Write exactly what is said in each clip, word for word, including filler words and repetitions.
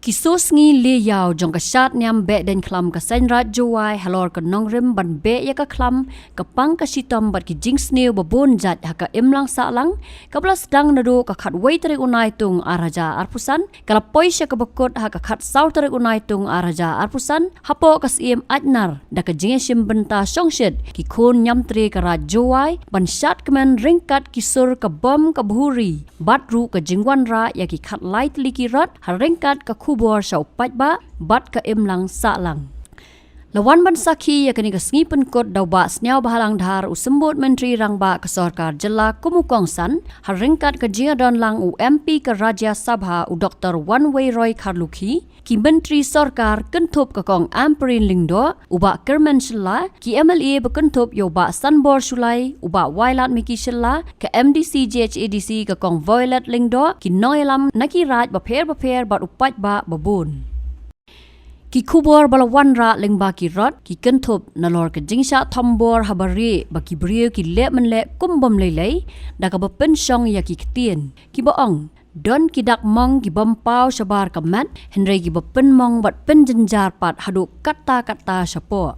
Ki sosngi le yaw jong ka shad niam beh deng khlam ka seng raj Jowai halor ka nongrim ban beh ïa ka khlam, ka pang ka shitom bad ki jingsniew babun jait ha ka imlang sahlang, ka ba la sdang naduh ka khatwei tarik u Naitung ar hajar arphew san, ka la poi sha ka bakut ha ka khatsaw tarik u Naitung ar hajar arphew san, hapoh ka Syiem Aitnar, da ka jingïashim bynta shongshit ki khun niam tre ka raj Jowai ban shad kmen ryngkat ki sur ka bom ka bhuri, bad ruh ka jingwanrah ïa ki khatlai tylli ki rot, ha ryngkat ka khubor sha u paidbah bad ka imlang sahlang. La wan ban sakhi ïa kane ka sngi pynkut da u Bah Sniawbhalang Dhar, u Symbud Myntri Rangbah ka Sorkar Jylla kum u kongsan, ha ryngkat ka jingïadon lang u M P ka Rajya Sabha u Doktor Wanweiroy Kharlukhi, ki Myntri Sorkar kynthup ka Kong Ampareen Lyngdoh, u Bah Kyrmen Shylla, ki M L A ba kynthup ïa u Bah Sanbor Shullai, u Bah Wailadmiki Shylla, ka M D C J H A D C ka Kong Violet Lyngdoh, ki nongïalam na ki raid bapher bapher bad u paidbah babun. Ki khubor ba la wanrah lyngba ki rot ki kynthup nalor ka jingshah thombor ha barieh ba ki briew ki leh mynleh kum bym lei lei, da kaba pynshong ïa ki ktien, kiba ong don ki dak mong ki bym paw shabar ka met, hynrei kiba pynmong bad pynjynjar pat haduh katta katta shapoh.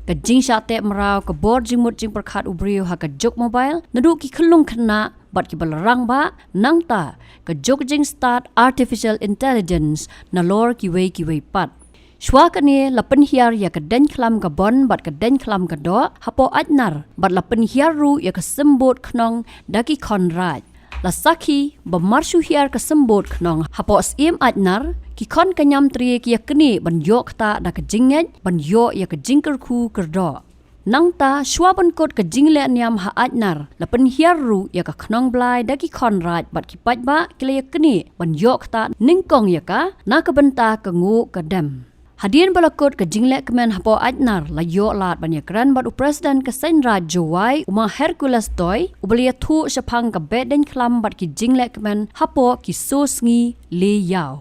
Ka jingshah teh mraw ka bor jingmut jingpyrkhat u briew ha ka juk mobile, naduh ki khyllung khynnah bad kiba la rangbah, nangta ka juk jingstad artificial intelligence nalor kiwei kiwei pat. Shuwa kane la pynhiar ïa ka deng khlam ka bon bad ka deng khlam ka doh hapoh Aitnar, bad la pynhiar ruh ïa ka symbud khnong da ki khon raid. La sakhi ba mar shu hiar ka symbud khnong hapoh Syiem Aitnar, ki khon ka niam tre ki ïa knieh ban ïoh ktah da ka jingngeit, ban ïoh ïa ka jingkyrkhu kyrdoh. Nangta shuwa ban kut ka jingleh niam ha Aitnar, la pynhiar ruh ïa ka khnong blai da ki khon raid bad ki paidbah ki la ïa knieh ban ïoh ktah nyngkong ïa ka, na ka bynta ka nguh ka dem. Hadien ba la kut ka jingleh kmen hapoh Aitnar, la ïoh lad ban ïa kren bad u President ka seng raj Jowai, u Ma Hercules Doy, uba la ïathuh shaphang ka beh deng khlam bad ki jingleh kmen hapoh ki sosngi le yaw.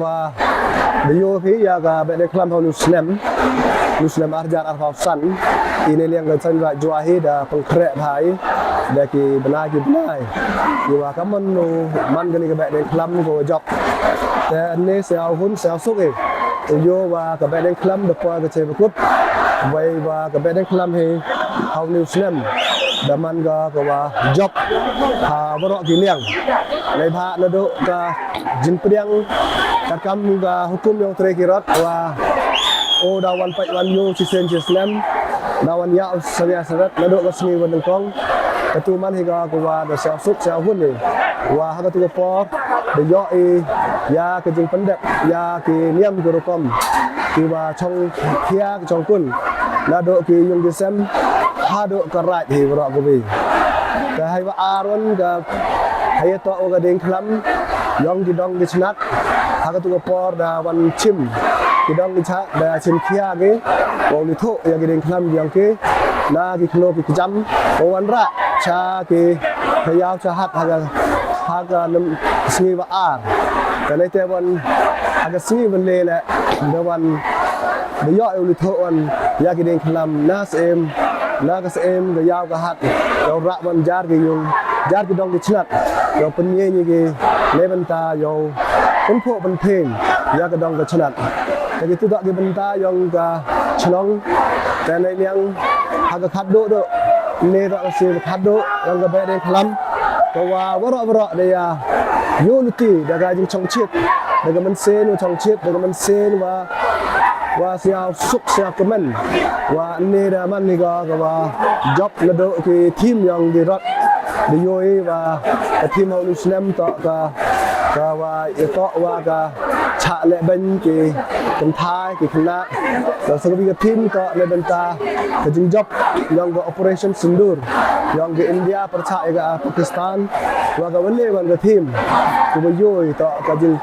Wa da ïoh hi ïa ka Behdeiñkhlam ha u snem, u snem ar hajar arphew san, i ne liang ka seng Raij Jowai hi da pynkhreh bha i da ki bnai ki bnai. Ïa wa ka man u man kane ka Behdeiñkhlam ko jop. Te ne sngewhun sngewsuk i. Ïa wa ka Behdeiñkhlam da poi ka jingpynkut. Wei wa ka Behdeiñkhlam hi ha u snem da man ka ka wa jop ha baroh ki liang. Neibhah naduh ka jingpdiang katkam ka hukum ïa u Trai Kirot wa u da wan peit wan ïoh shisien shislem, da wan ïa u sngewsarong naduh ka sngi wa nyngkong. Katu man hi ka ka wa da sngewsuk sngewhun i wa ha katu ka por da ïoh i ïa ka jingpyndep ïa ki niam ki rukom ki wa chong khia ki chong khun naduh ki ïung ki sem haduh ka raid hi baroh kawei. Te ha i wa ar wan ka ha i toh wa ka ding khlam ïong ki dong ki chnat ha katu ka por da wan chim ki dong ki chnat da chim khia ki wa u li thuh ïa ki ding khlam ïong ki na ki khlur ki kjam wa wanrah cha ki ka ïaw cha hat ha ka ha ka nam sngi wa ar. Ka nei te wan ha ka sngi wa le le da wan da ïoh u li thuh wan ïa ki ding khlam na Syiem na ka Syiem ka ïaw ka hat ïa u rah wan jar ki ïung jar ki dong ki chnat ïa u pynïeng ïa ki le bynta ïa u pynphuh pynphieng ïa ka dong ka chnat. Te ki tu da ki bynta ïong ka chnong te nei liang ha ka khatduh duh ne da ka si khatduh ïong ka Behdeiñkhlam ka wa waroh waroh da ïa ïoh luti da ka jingchongchit da ka mynsiem u chongchit da ka mynsiem wa wa sngewsuk sngewkmen wa ne da man ni ka ka wa jop naduh ki thim ïong ki rot da ïoh i wa ka thim ha u snem toh ka ka wa i toh wa ka chah leh beiñ ki kynthai ki khynnah. Ka sa ka bi ka thim toh le bynta ka jingjop ïong ka Operation Sindoor ïong ka India pyrchah ïa ka Pakistan wa ka wa le wan ka thim ka wa ïoh i toh ka jing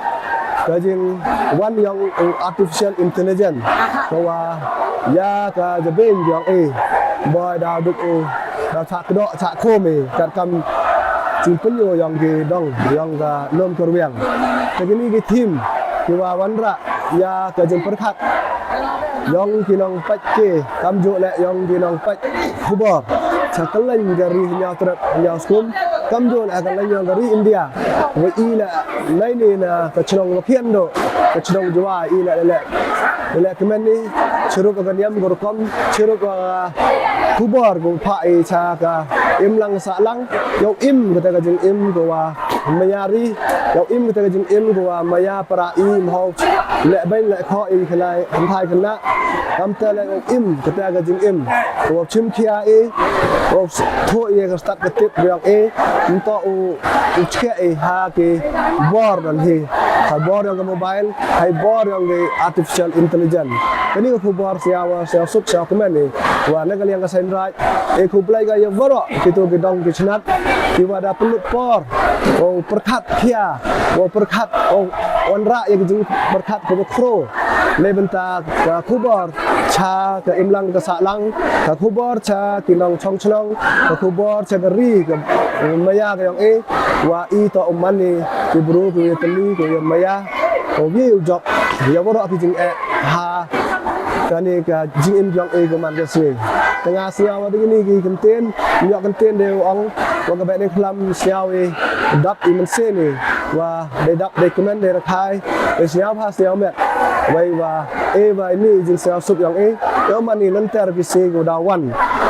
ka jingwan ïong u artificial intelligence ka wa ïa ka jabeng ïong i boi da duk u da chah kdoh chah khum i katkam jingpynïoh ïong ki dong ïong ka lum ka rwiang. Te kini ki thim ki wa wanrah ïa ka jingpyrkhat ïong ki nongpeit ki kam ju le ïong ki nongpeit khubor cha kylleng ka ri hynñiewtrep hynñiewskum kam ju le ha kylleng ïong ka ri India. Wa i le nei ni na ka chnong wa khian do ka chnong Jowai i le le le kmen ni chirup ka niam ka rukom chirup ka khubor ka pha i cha ka imlang sahlang ïa u im kata ka jingim ka wa maya ri ïa u im kata ka jingim ka wa maya para i mhaw le beiñ le kho i khlai kynthai khynnah. Kam te le u im kata ka jingim ka wa chim khia i ka wa thoh i ka stad ka tip ïong i nto u u chke i ha ki bor dan hi ha bor ïong ka mobile ha i bor ïong ki artificial intelligence. Kani ka khubor sngewsuk sngewkmen i wa na ka liang ka seng Raij i khublei ka ïa waroh kitu ki dong ki chnat ki wa da pynlut por u pyrkhat khia u pyrkhat u wanrah ïa ki jingpyrkhat ka wa khro le bynta ka khubor cha ka imlang ka sahlang ka khubor cha ki nongchong chnong ka khubor cha ka ri ka maya ka ïong i wa i toh u man i ki bru ki ïa teli ki ïa maya u wi u jop ïa waroh ki jingeh ha kani ka jingim ïong i ka man ka sngi. Te nga sngew wa dei kini ki kyntien ïoh kyntien dei u ong wa ka Behdeiñkhlam sngew i dap i mynsiem i wa dei dap dei kmen dei rakhai dei sngew bha sngew met. Wei wa e wa ini i jingsngewsuk ïong i ïong man i lynter ki sngi ka da wan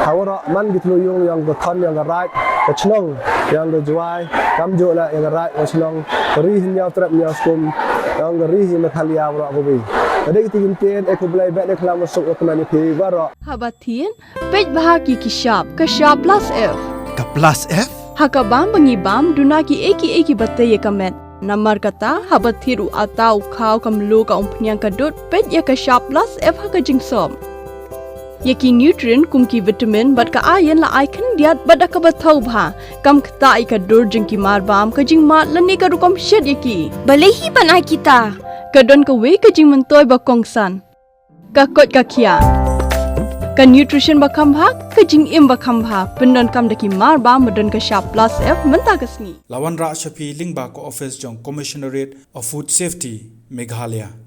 ha waroh man ki tlu ïung ïong ka khon ïong ka raij ka chnong ïong ka Jowai kam ju la ïong ka raij ka chnong ka ri hynñiewtrep hynñiewskum ïong ka ri hi Meghalaya waroh ka wi. Ka dei ki ti ki ntien e khublei Behdeiñkhlam wa suk wa kmen i phi waroh. Haba thied peit bha ki ki shap ka shap plus F. Ka plus F? Ha ka bam ba ngi bam duna ki e ki e ki ba tei ïa ka met. Namar kata haba thied u ata u khaw ka mluh ka umphniang ka dud peit ïa ka shap plus F ha ka jingsop. Ïa ki nutrient kum ki vitamin bad ka iron la ai khyndiat bad da kaba thaw bha. Kam ktah ïa ka dur jong ki mar bam ka jingmad lane ka rukom shet ïa ki. Balei hi ban ai kita? Ka don kawei ka jingmyntoi ba kongsan. Ka koit ka khiah. Ka nutrition ba kham bha, ka jingim ba kham bha, pyndonkam da ki mar bam ba don ka shap plus F mynta ka sngi. La wanrah sha phi lyngba ka office jong Commissionerate of Food Safety, Meghalaya.